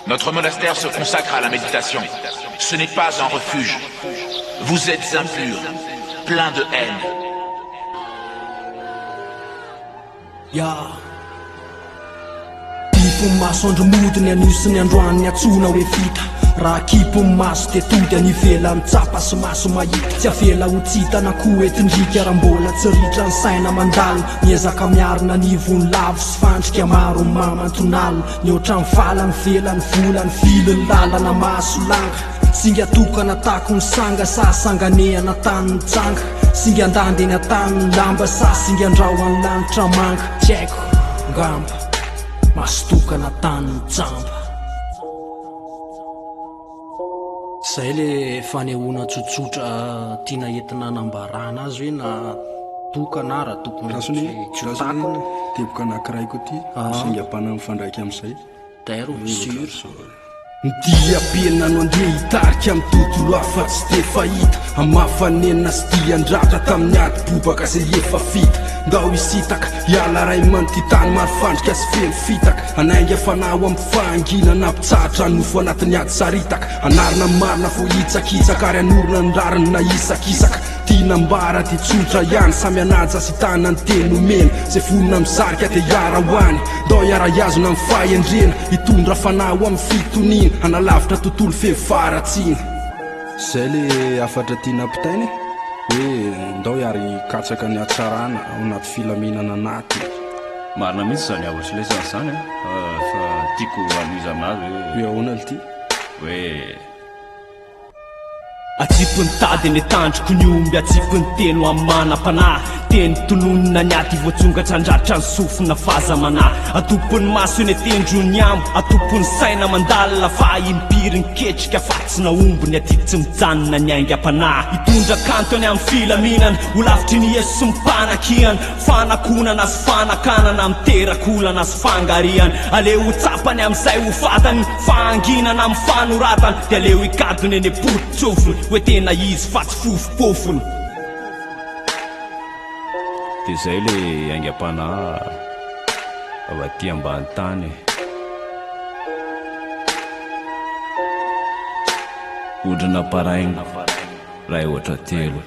Notre monastère se consacre à la méditation. Ce n'est pas un refuge. Vous êtes impurs, plein de haine. Ya. Kipy maso andro mody ny anio sy ny androany ny antsoina hoe vita. Raha kipy maso dia tody any ivelany tsapa sy maso mahita. Tsy avela ho tsy hita na koa entindrika raha mbola tsy ritra ny saina mandalina. Miezaka miarina anivon'ny lavo sy fandrika maro mamantonalina. Ny ohatran'ny vala ny vela ny vola ny vily ny lalana mahasolanga. Singa tokana takon'ny sanga sa sanganehana tanin'ny tsanga. Singan-dandy eny an-tanin'ny lamba sa singan-drahona ny lanitra manga. Tsy haiko, ngamba, maso tokana tanin'ny jamba. Zay le fanehoana tsotsotra tiana entina anambarana azy hoe na tokana ara tokony tsy ho takona. Teboka anankiray koa ity, singam-panahy mifandraika amin'izay. D'ailleurs, sûr. Ny diam-piainana no andeha hitarika amin'ny tontolo hafa tsy dia fahita Hamafa nenina sy dian-dratra tamin'ny ady bobaka izay efa vita Ndao hisintaka, hiala ray aman-ty tany maro fandrika sy feno fitaka Hanainga fanahy ho amin'ny fahanginana hampitsahatra ny nofo anatin'ny ady saritaka Hanarina ny marina voahitsakitsaka ary hanorina ny rariny na hisakisaka Tiana ambara dia tsotra ihany Samy hanaja sy hitana ny teny omena Izay vonona misarika dia hiara ho any Ndao hiara-hihazona amin'ny fahendrena Hitondra fanahy ho amin'ny fitoniana Hanalavitra tontolo feno faharatsiana Izay le hafatra tiana ampitaina e Hoe ndao hiara-hikatsaka ny hatsarana ao anaty filaminana anaty. Marina mihitsy izany hafatry lesona izany an, fa tiako hanohizana azy hoe. Hoe ahoana lty? Hoe. Atsipy ny tady eny an-tandroko ny omby Atsipy ny teny ho amin'ny manam-panahy Teny tononina ny aty voatsonga Trandratra ny sofina f'aza manahy Atopy ny maso eny an-tendron'ny ambo Atopy ny saina mandalina Fa impiry ny ketrika fa tsy nahomby Ny adidy tsy mijanona ny aingam-panahy Hitondra kanto any amin'ny filaminana Ho lavitry ny eso sy ny mpanakiana Fanakonana sy fanakanana miteraka olana sy fangarihana Aleo ho tsapany amin'izay ho fantany Fahanginana amin'ny fanoratana Dia aleo higadona eny am-poto-tsofiny Hoe tena izy fa tsy fofompofony. Dia izay ilay aingam-panahy avy aty ambany tany e. Vondrona Paraina, iray ohatra telo.